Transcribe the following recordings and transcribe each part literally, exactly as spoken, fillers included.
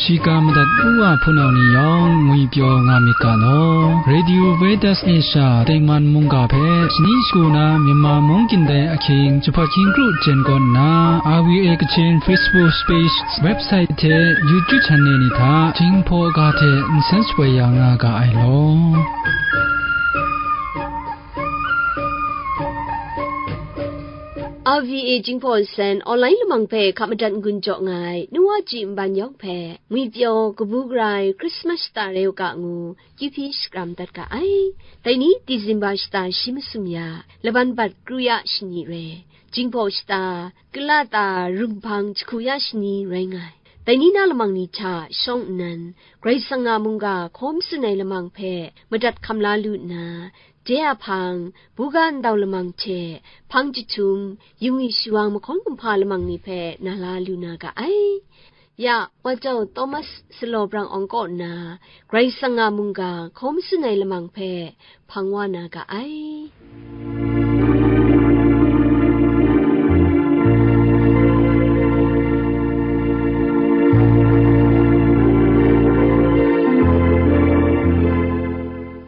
Shiga madat u wa hpunau ni yawng ngwi pyaw nga myit ga law. Radio Veritas Asia tengman mungga hpe shani shagu na Myanmar mung kyin dai ahkying jahpawt hkying kru jen kawn nna, R V A Kachin Facebook page, website hte YouTube channel ni hta Jinghpaw ga hte nsen shapoi ya nga ga ai law. R V A Jinghpaw Nsen online lamang hpe hka madat n-gun jaw nga ai, nu wa ji nban yawng hpe, ngwi pyaw kabu gara ai Christmas shata rai u ga ngu, kyu hpyi shakram dat ga ai. Dai ni, Disemba shata shi masum ya, laban bat kru ya shani rai, Jinghpaw shata, kalata, runghpang jahku ya shani rai nga ai. Dai ni na lamang ni hta shawng nnan, Karai Kasang a mungga hkaw matsun ai lamang hpe madat hkam la lu nna, de a hpang, buga ndau lamang hte, hpang jahtum, yungwi shawang mahkawn kumhpa lamang ni hpe na la lu na ga ai. Ya, Wa Jau Thomas Salaw Brang Awng kaw nna, Karai Kasang a mungga hkaw matsun ai lamang hpe hpang wa na ga ai.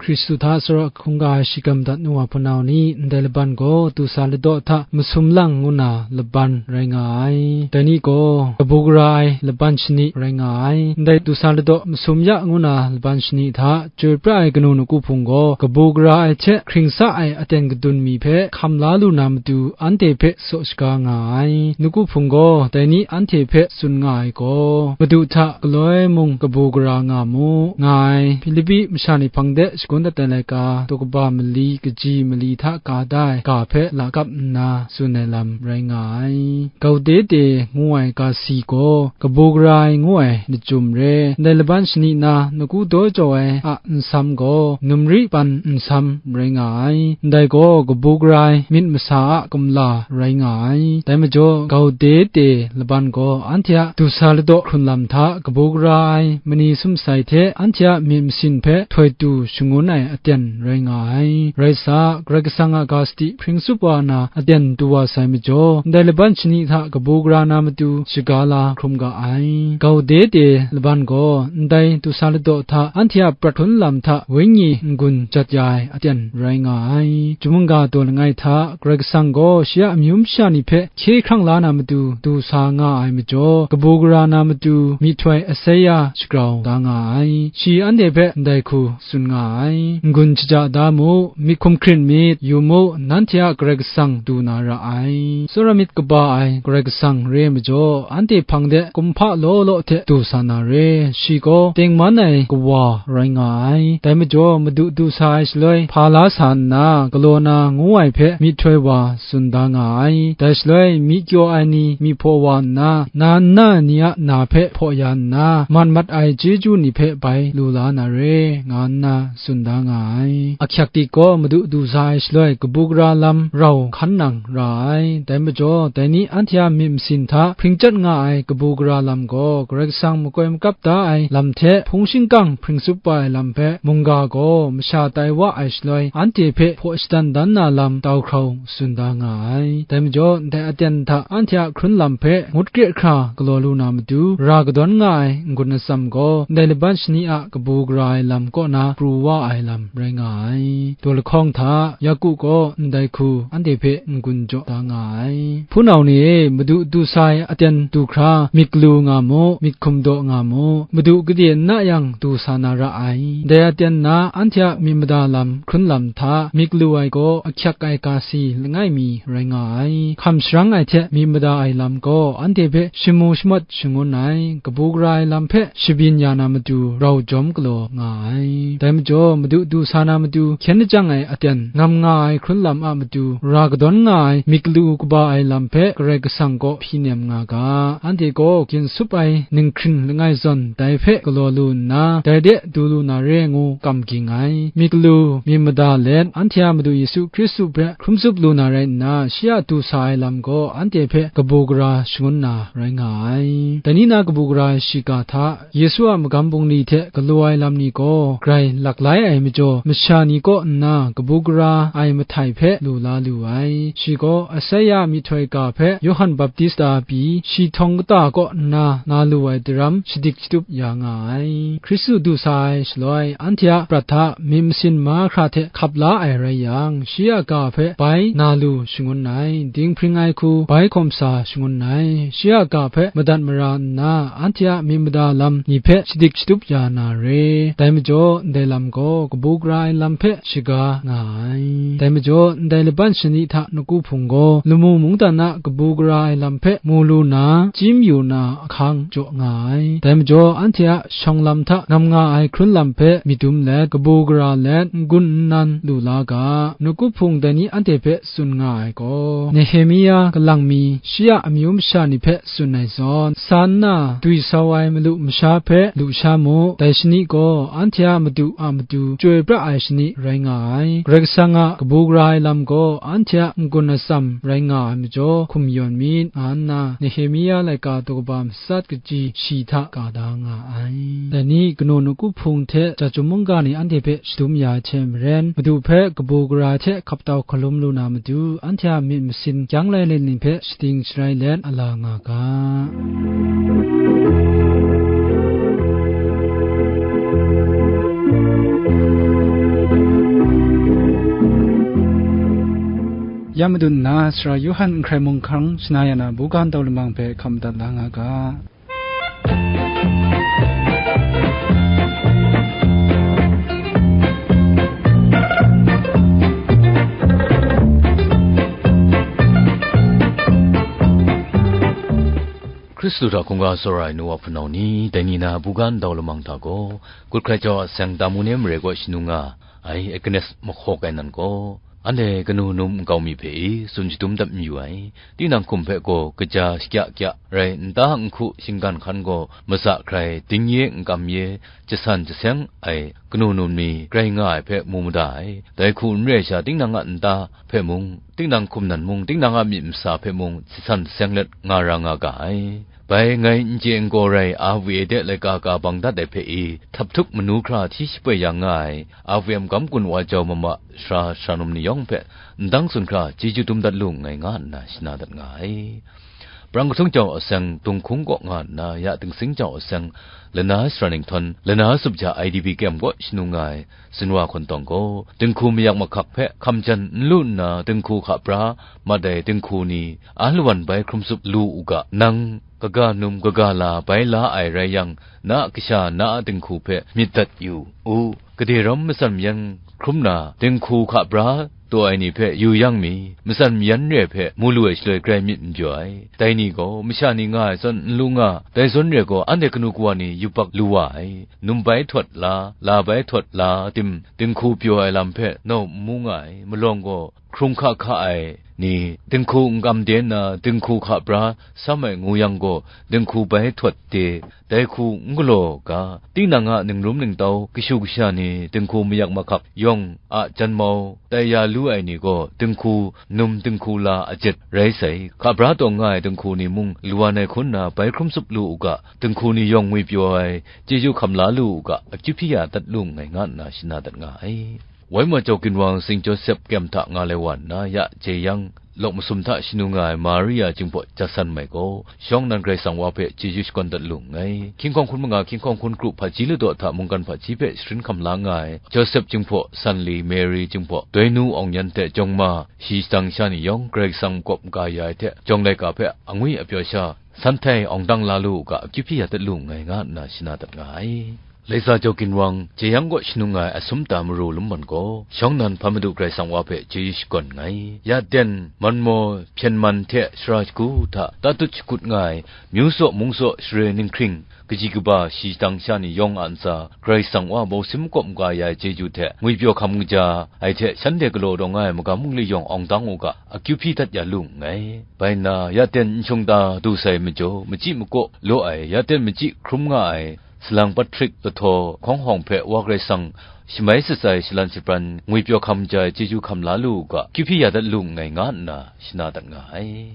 Hkristu hta sara hkungga ai shiga madat nu wa hpunau ni, ndai laban gaw du sa ladaw hta masum lang ngu na laban rai nga ai. Dai ni gaw kabu gara ai laban shani rai nga ai. Ndai du sa ladaw masum ya ngu na laban shani hta chyoi pra ai kanu nawku hpung gaw, kabu gara ai hte hkring sa ai aten kadun mi hpe hkam la lu na matu, anhte hpe tsaw shaga nga ai. Nawku hpung gaw dai ni anhte hpe tsun nga ai gaw, Madu hta galoi mung kabu gara nga mu, nga ai. Hpilipi masha ni hpang de shagun dat ai laika, daw kaba mali, kaji mali hta ka da ai ga hpe lakap nna tsun ai lam rai nga ai. Gaudete ngu ai ga si gaw, kabu gara ai ngu ai lachyum re. Ndai laban shani na nawku daw jau ai a nsam gaw, numri pan nsam rai nga ai. Ndai gaw kabu gara ai myit masa a kumla rai nga ai. Dai majaw, Gaudete laban gaw anhte a du sa ladaw hkrun lam hta kabu gara ai mani sumsai hte anhte a myit masin hpe htoi tu shangun ai aten rai nga ai. Rai sa, Karai Kasang a ga sadi hpring tsup wa na aten du wa sai majaw, ndai laban shani hta kabu gara na matu shaga la hkrum ga ai. Gaudete laban gaw ndai du sa ladaw hta anhte a prat hkrun lam hta wenyi n-gun jat ya ai aten rai nga ai. Chyum mungga daw langai hta, Karai Kasang gaw shi a amyu masha ni hpe hkye hkrang la na matu du sa nga ai majaw, kabu gara na matu myihtoi asai ya shagrau da nga ai. Shi anhte hpe ndai hku tsun nga ai. N-gun shaja da mu, myit hkum hkrit myit, yu mu, nanhte a Karai Kasang du na ra ai. Tsawra myit kaba ai Karai Kasang re ai majaw, anhte hpang de kumhpa law law hte du sa na re. Shi gaw tengman ai kawa rai nga ai. Dai majaw, Madu du sa ai shaloi, hpa la sa nna, galaw na ngu ai hpe myihtoi wa tsun da nga ai. Dai shaloi, myi kyaw ai ni myi hpaw wa nna, na nna ni a na hpe hpaw ya nna, mat mat ai chyeju ni hpe bai lu la na re, nga nna tsun da nga ai. Ahkyak tik gaw Madu du sa ai shaloi, kabu gara lam rau hkan nang ra ai. Dai majaw, dai ni anhte a myit masin hta hpring chyat nga ai kabu gara lam gaw, Karai Kasang makoi makap da ai lam hte hpung shingkang hpring tsup wa ai lam hpe, mungga gaw masha tai wa ai shaloi, anhte hpe hpaw shadan dan na lam tau hkrau tsun da nga ai. Dai majaw, ndai aten hta anhte a hkrun lam hpe ngut kre hkra galaw lu na matu, ra kadawn nga ai n-gun atsam gaw, ndai laban shani a kabu gara ai lam kaw na pru wa ai lam rai nga ai. Daw lahkawng hta, Yaku gaw ndai hku anhte hpe n-gun jaw da nga ai. Hpunau ni e, Madu du sa ai aten du hkra myit galu nga mu, myit hkum daw nga mu, Madu gade n na yang du sa na ra ai. Dai aten na anhte a myit mada lam hkrun lam hta myit galu ai gaw ahkyak ai ga si langai mi rai nga ai. Hkam sharang ai hte myit mada ai lam gaw anhte hpe shamu shamawt shangun ai, kabu gara ai lam hpe shabyin ya na matu rau jawm galaw nga ai. Dai majaw, Madu du sa na matu hkyen lajang ai aten ngam nga ai hkrun lam a matu, ra kadawn nga ai myit galu kaba ai lam hpe Karai Kasang kaw hpyi nem nga ga, anhte gaw ginsup ai ninghkring langai zawn dai hpe galaw lu nna, dai de du lu na re ngu kam ging ai. Myit galu, myit mada let, anhte a Madu Yesu Hkristu hpe hkrum tsup lu na rai nna, shi a du sa ai lam gaw anhte hpe kabu gara shangun na rai nga ai. Dai ni na kabu gara shiga hta, Yesu a magam bungli hte galaw ai lam ni gaw grai laklai ai majaw, masha ni kaw nna kabu gara ai mahtai hpe lu la lu ai. Shi gaw Asaia myihtoi ga hpe Yawhan Baptista pyi shi htawng kata kaw nna na lu ai daram shadik shatup ya nga ai. Hkristu du sa ai shaloi, anhte a prat hta myit masin mahkra hte hkap la ai rai yang, shi a ga hpe bai na lu shangun ai, dinghpring ai hku bai hkawm sa shangun ai, shi a ga hpe madat mara nna, anhte a myit mada lam ni hpe shadik shatup ya na re. Dai majaw, ndai lam gaw kabu gara ai lam hpe shaga nga ai. Dai majaw, ndai laban shani hta nawku hpung gaw lamu mungdan a kabu gara ai lam hpe mu lu na, chyim yu na ahkang jaw nga ai. Dai majaw, anhte a shawng lam hta ngam nga ai hkrun lam hpe myit dum let, kabu gara let, n-gun nnan lu la ga. Nawku hpung dai ni anhte hpe tsun nga ai gaw, Nehemia kalang mi shi a amyu masha ni hpe tsun ai zawn, sa nna dwi sau ai malu masha hpe lu sha mu. Dai shani gaw anhte a madu a matu chyoi pra ai shani rai nga ai. Karai Kasang a kabu gara ai lam gaw anhte a n-gun atsam rai nga ai majaw hkum yawn myit, nga nna Nehemia laika daw kaba matsat kaji shi hta ka da nga ai. Dai ni kanu nawku hpung hte ja chyum mungga ni anhte hpe shadum ya ai hte maren, Madu hpe kabu gara hte hkap tau hkalum lu na matu, anhte a myit masin kyang lai let ni hpe shading sharai let a la nga ga. Ya madun nna, Sara Yawhan n hkrai mung hkang shana ya na buga ndau lamang hpe hkam madat la nga ga. Hkristu hta hkungga tsawra ai nu wa hpunau ni, dai ni na buga ndau lamang hta gaw, Good Friday jau a seng Damu ni mare kaw shanu nga ai Agnes mahkaw kai nan gaw, anhte kanu num nkau mi hpe e tsun shadum dat mayu ai. Tinang hkum hpe gaw kaja shakya kya rai, nta nhku shinggan hkan gaw matsa hkrai, dingye nkam ye, jasan jaseng ai kanu num ni grai nga ai hpe mu mada ai. Dai hku n re sha, tinang a nta hpe mung, tinang hkum nan mung, tinang a myit masa hpe mung, jasan jaseng let nga ra nga ga ai. Bai ngai n chye n gaw rai, a we de laika ka bang dat ai hpe e, htap htuk manu hkra hti shapoi yang nga ai, a we a magam gun wa jau mama sara sara num ni yawng hpe, ndang tsun hkra chyeju dum dat lu nngai, nga nna shana dat nga ai. Prang kahtawng jau a seng, Dinghku kaw nga nna, ya Dingsing jau a seng, lana sara ninghtawn, lana sup ja I D P kem kaw shanu nga ai, Zinwa hkawntawng gaw, dinghku mayak mahkak hpe hkam jan n lu nna, dinghku hka bra mat ai dinghku ni, a lawan bai hkrum tsup lu u ga, nang kaga num kaga la bai la ai rai yang, na a kasha na a dinghku hpe myit dat yu u. Gade rawm matsan mayan hkrum na, dinghku hka bra taw ai ni hpe yu yang mi, matsan mayan re ai hpe mu lu ai shaloi grai myit n pyaw ai. Dai ni gaw masha ni nga ai zawn n lu nga, dai zawn re gaw, anhte kanu kawa ni yubak lu wa ai. Num bai htawt la, la bai htawt la tim, dinghku pyaw ai lam hpe nau n mu nga ai. Malawng gaw hkrung hka hka ai ni, dinghku n kam de nna, dinghku hka bra sam ai ngu yang gaw, dinghku bai htawt de, dai hku n galaw ga. Tinang a ningrum ningtau kashu kasha ni dinghku mayak mahkak yawng a janmau tai ya lu ai ni gaw, dinghku num dinghku la ajet rai sai, hka bra taw nga ai dinghku ni mung lawan ai hkun na bai hkrum tsup lu u ga, dinghku ni yawng ngwipyaw ai chyeju hkam la lu u ga, akyu hpyi ya dat lu nngai, nga nna shana dat nga ai. Wai ma jau ginwang Saint Joseph kem hta nga lai wa nna, ya jeyang lawk masum hta shanu nga ai Maria Jinghpaw Jasan mai gaw, shawng nan Karai Kasang wa hpe chyeju shakawn dat lu nngai. Hkying hkawng hkun manga, hkying hkawng hkun kru hpaji ladaw hta mungkan hpaji hpe shahkrin hkam la nga ai Joseph Jinghpaw, Sanli, Mary Jinghpaw, Doinu Awng Yan hte jawng ma, shi shadang sha ni yawng Karai Kasang makawp maga ya ai hte, jawng laika hpe angwi apyaw sha, san htai awng dang la lu u ga, akyu hpyi ya dat lu nngai, nga nna shana dat nga ai. Laisa jau ginwang, jeyang kaw shanu nga ai Asumta Maru Lumban gaw, shawng nan Hpa Madu Karai Kasang wa hpe chyeju shakawn nngai. Ya ten, manmaw, hpyen man hte sara shagu hta tatut shakut nga ai, myu saw mung saw share ninghkring, kaji kaba shi shadang sha ni yawng a ntsa, Karai Kasang wa bawsim makawp maga ya ai chyeju hte, ngwipyaw hkam kaja ai hte, shanhte galaw daw nga ai magam mungli yawng awng dang u ga, akyu hpyi dat ya lu nngai. Bai nna, ya ten n shungta du sai majaw, machyi makaw law ai, ya ten machyi hkrum nga ai, Salang Patrick Lahtaw Hkawng Hawng hpe Wa Karai Kasang shamai shatsai shalan shabran ngwipyaw hkam jai chyeju hkam la lu u ga, akyu hpyi ya dat lu nngai, nga nna shana dat nga ai.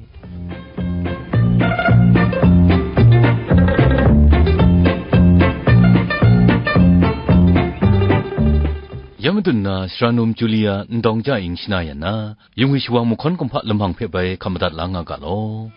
Ya madun na, sara num Julia Ndawng Ja Ing shana yan na, yung ai shawang mahkawn kumhpa lamang hpe bai hkap madat la nga ga law.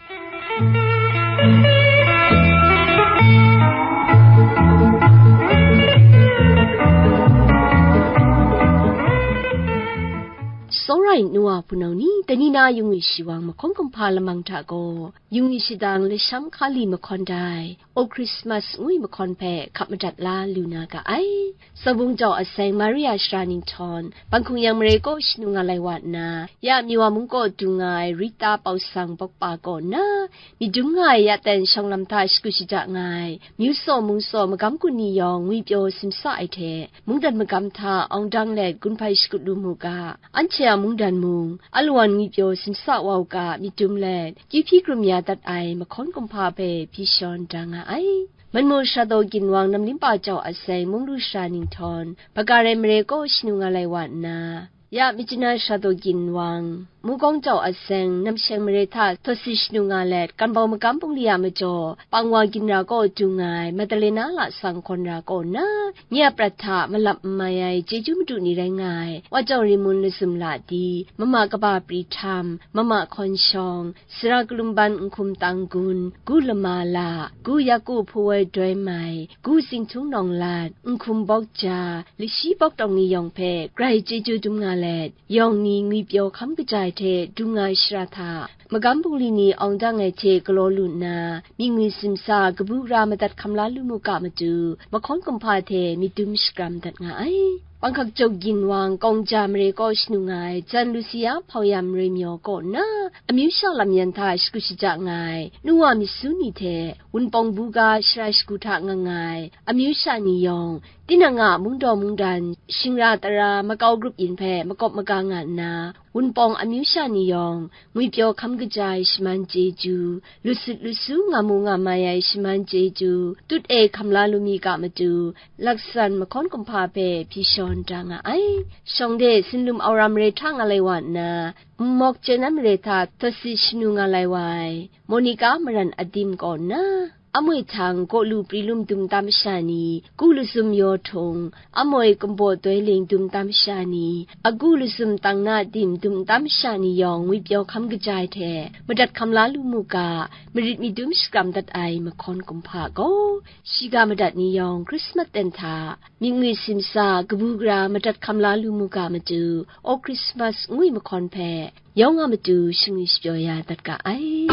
Tsawra ai nu wa hpunau ni, dai ni na yung ai shawang mahkawn kumhpa lamang hta gaw, yung ai shadang lasham hkali mahkawn dai, O Christmas ngu ai mahkawn hpe hkap madat la lu na ga ai. Tsawbung jau aseng Maria Shara Ninghtawng, Bangkung Yang Mare kaw shanu nga lai wa nna, ya Miwa mung kaw dung nga ai Rita Pausang Bawkpa kaw nna, myit dum nga ai ya ten shawng lam hta shakut shaja nga ai, myu saw mung saw magam gun ni yawng ngwipyaw simsa ai hte, mungdan magam hta awng dang let gun hpai shakut lu mu ga, anhte a mungdan mung, alawan ngwipyaw simsa wa u ga, myit dum let, kyu hpyi krum ya dat ai mahkawn kumhpa hpe hpyi shawn da nga ai. Manmu Shara Daw Ginwang Namlimpa jau aseng Munglu Shara Ninghtawng, Bagarai Mare kaw shanu nga lai wa nna, ya Myitkyina Shara Daw Ginwang, Mukawng jau aseng Namsheng Mare hta htawsi shanu nga let, Kanbau magam bungli a majaw, Pangwa Ginra kaw dung nga ai Madalena Lasang Hkawn Ra kaw nna, nye a prat hta malap n mai ai chyeju madu ni rai nga ai, Wa Jau Rimun Lazum La Di, Mama Kaba Pri Htam, Mama Hkawn Shawng, Sara Kalumban Nhkum Tang Gun, Gu Lama La, Gu Yaku Hpu Woi Doi Mai, Gu Zinghtun Nawng Lat, Nhkum Bawk Ja, Lashi Bawk Tawng ni yawng hpe grai chyeju dum nga let, yawng ni ngwipyaw hkam kaja ai hte dung nga ai shara hta, magam bungli ni awng dang ai hte galaw lu nna, myit ngwi simsa kabu gara madat hkam la lu mu ga matu, mahkawn kumhpa hte myit dum shakram dat nga ai. Panghkak Jau Ginwang Kawng Ja Mare kaw shanu nga ai Jan Lusia Hpau Yam Roi Myaw kaw nna, amyu sha lam yan hta shakut shaja nga ai, nu wa myit su ni hte, Wunpawng buga shara shagu hta nga nga ai, amyu sha ni yawng, tinang a mungdaw mungdan, shingra tara, makau grup yin hpe makawp maga nga nna, Wunpawng amyu sha ni yawng, ngwipyaw hkam kaja ai shaman chyeju, lusut lusu nga mu nga mai ai shaman chyeju, tut e hkam la lu mi ga matu, laksan mahkawn kumhpa hpe hpyi shawn da nga ai. Shawng de Sinlum Aura Mare hta nga lai wa nna, Nmawk Chyenan Mare hta htawsi shanu nga lai wa ai, Monica Maran Adim kaw nna, Amoi Htang Gaw Lu Pri Lum dum tam masha ni, Gu Lazum Yaw Htung, Amoi Kumbaw Doi Ling dum tam masha ni, Agu Lazum Tang Na Dim dum tam masha ni yawng ngwipyaw hkam kaja ai hte, madat hkam la lu mu ga, marit myit dum shakram dat ai mahkawn kumhpa gaw, shiga madat ni yawng Christmas ten hta, myit ngwi simsa, kabu gara madat hkam la lu mu ga matu, O Christmas ngu ai mahkawn hpe, yawng a matu shingwi shapyaw ya dat ga ai.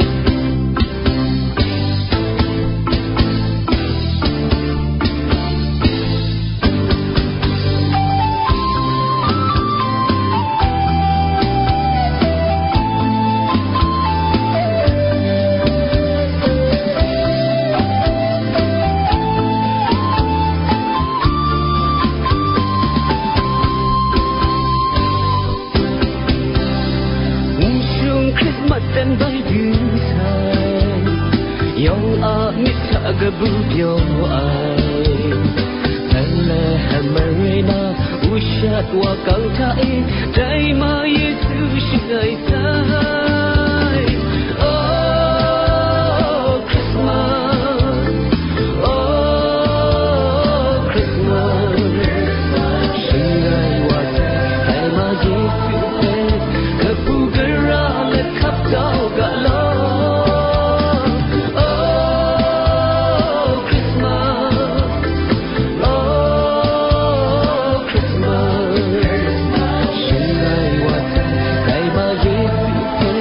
Nshung Christmas ten bai du sai, yawng a myit hta kabu pyaw ai. Bethlehem mare na ushat wa kang hta e, dai ma Yesu shangai sai. Oh, Christmas, oh, Christmas, shangai wa sai, dai ma Yesu hpe, kabu gara let hkap kau ga law. Oh, Christmas, oh, Christmas, shangai wa sai, dai ma Yesu hpe,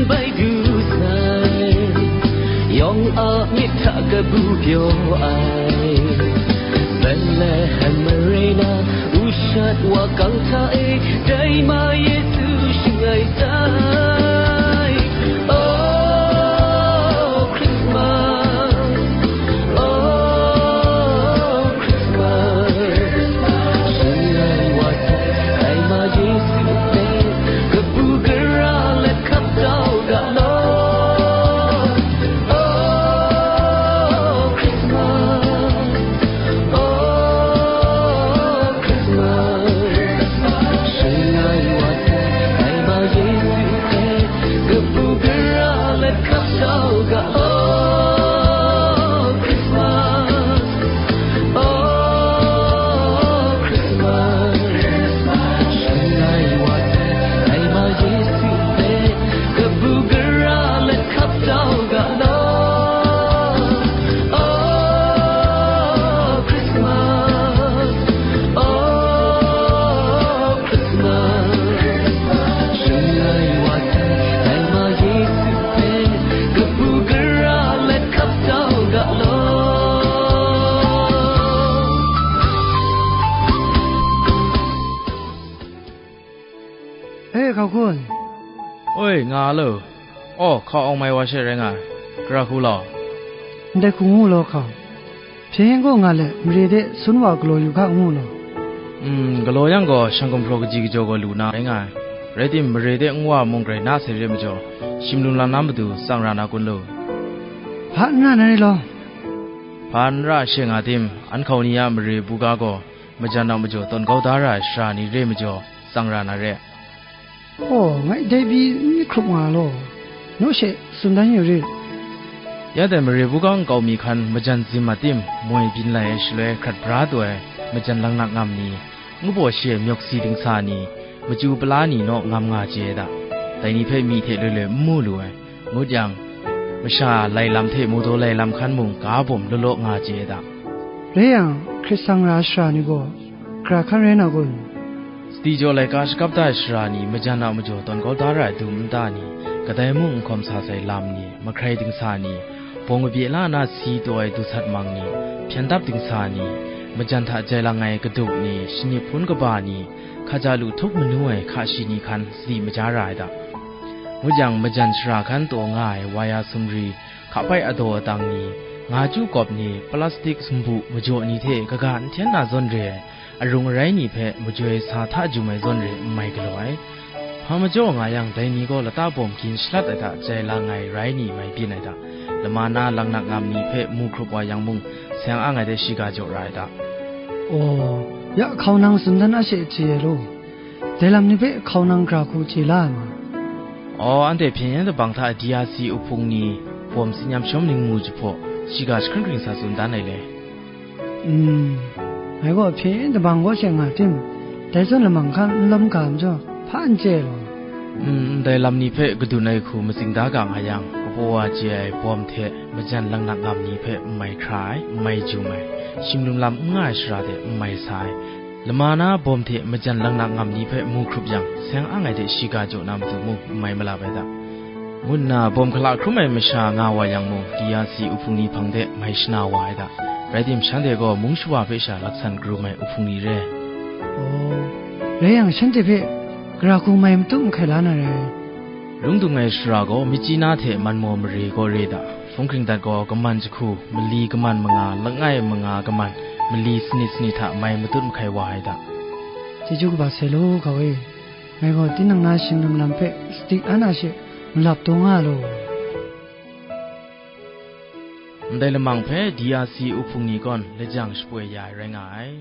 Bai du sai, yawng a myit hta kabu pyaw ai, Betlehem mare na ushat wa kang hta e, dai ma Yesu shangai sai. Oh, Christmas, oh, Christmas, shangai wa sai, dai ma Yesu hpe, kabu gara let hkap tau ga law. Oh, Christmas, oh, Christmas, shangai wa sai, dai ma Yesu hpe, kabu gara let hkap tau ga law. Christmas, oh, Christmas, shangai wa sai, dai ma Yesu hpe, kabu gara let hkap tau ga law. Oh, Christmas, oh, Christmas, shangai wa sai, dai ma Yesu hpe, kabu gara let hkap tau ga law. E, hkau kun. Oi, nga lo. Aw, hkau awng mai wa she rai nga ai. Gara hku law. Ndai hku ngu law, hkau. Hpyen gaw nga let, mare de sun wa galaw yu ga ngu law. Mm, galaw yang gaw, shang gumhpraw kaji kajaw gaw lu na rai nga ai. Rai tim, mare de nwa mung grai na sai re majaw, shim lung lang na matu tsang ra na kun lu? Hpa n ra na re law. Hpa n ra she nga tim, an hkau ni a mare buga gaw, majan a majaw tawn kau da ra ai sara ni re majaw, tsang ra na re. Oh, ngai dai pyi n myit hkrup nga law, naw she tsun dan yu rit. Ya dai mare buga nkau mi hkan majan zim a tim moi byin lai ai shaloi hkrat bra taw ai majan laknak ngam ni, ngu baw shi ai myawk si dingsa ni, machyu pala ni naw ngam nga chye ai da. Dai ni hpe myi hte loi loi n mu lu ai, ngut yang, masha lai lam hte mawdaw lai lam hkan mung ga bawm law law nga chye ai da. Rai yang, hkrit sang ra ai sara ni gaw, gara hkan rai na kun? Sadi jaw laika shakap da ai sara ni, majan a majaw tawn kau da ra ai dum nta ni, kadai mung n hkawm sa sai lam ni, mahkrai dingsa ni, bawng kabye la na si taw ai dusat mang ni, hpyen dap dingsa ni, majan hta jai lang ai kaduk ni, shanip hpun kaba ni, hkaja lu htup manu ai hka shi ni hkan sadi maja ra ai da. Ngut yang, majan sara hkan taw nga ai waya sumri, hkapai adaw atang ni, nga chyu kawp ni, plastik sumbu majaw ni hte kaga n hten na zawn re ai, arung arai ni hpe majoi sa hta jum ai zawn re n mai galaw ai. Hpa majaw nga yang, dai ni gaw lata bawm gin shalat ai hta jai lang ai rai ni mai byin ai hta, lama na laknak ngam ni hpe mu hkrup wa yang mung, seng ang ai de shiga jaw ra ai hta. Aw, ya hkau nang tsun dan a she chye ai law. Dai lam ni hpe hkau nang gara hku chye la ai ma? Aw, anhte hpyen yen dabang hta D R C uhpung ni, bawm tsin yam shawm ningmu jahpaw, shiga jahkring hkring sa tsun dan ai le. Mm, ngai gaw hpyen yen dabang kaw she nga tim, dai zawn lamang hkan n lawm ga majaw, hpa n chye ai law. Mm, ndai lam ni hpe kadun ai hku matsing da ga nga yang, kabaw wa chye ai bawm hte majan laknak ngam ni hpe n mai hkra ai, n mai jum ai, shim lum lam n nga ai sara de n mai sa ai, lama na bawm hte majan laknak ngam ni hpe mu hkrup yang, seng ang ai de shiga jaw na matu mung n mai malap ai da, ngu nna bawm hkala hkrum ai masha nga wa yang mung, D R C uhpung ni hpang de mai shana wa ai da. Rai tim, shanhte gaw mung shawa hpe sha laksan karum ai uhpung ni re. Aw, rai yang, shanhte hpe gara hku mai matut mahkai la na rai. Lung dung ai sara gaw, myitkyina hte manmaw mare gaw re da. Hpung hkring dat gaw, kaman jahku, mali kaman manga, langai manga kaman, mali sanit sanit hta mai matut mahkai wa ai da. Chyeju kaba sai law, hkau e. Ngai gaw tinang na shing lum lam hpe sadi an a she malap taw nga law. Ndai lamang hpe D R C uhpung ni gaw lajang shapoi ya ai rai nga ai.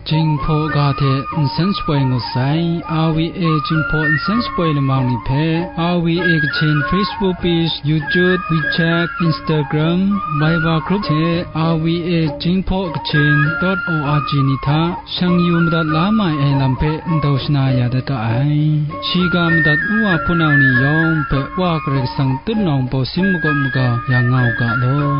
Jinghpaw ga hte nsen shapoi ngut sai, R V A Jinghpaw nsen shapoi lamang ni hpe, R V A Kachin Facebook page, YouTube, WeChat, Instagram, Viber group hte R V A Jinghpaw Kachin dot O R G ni hta shang yu madat la mai ai lam hpe ndau shana ya dat ga ai. Shiga madat u wa hpunau ni yawng hpe Wa Karai Kasang tutnawng bawsin makawp maga yang nga u ga law.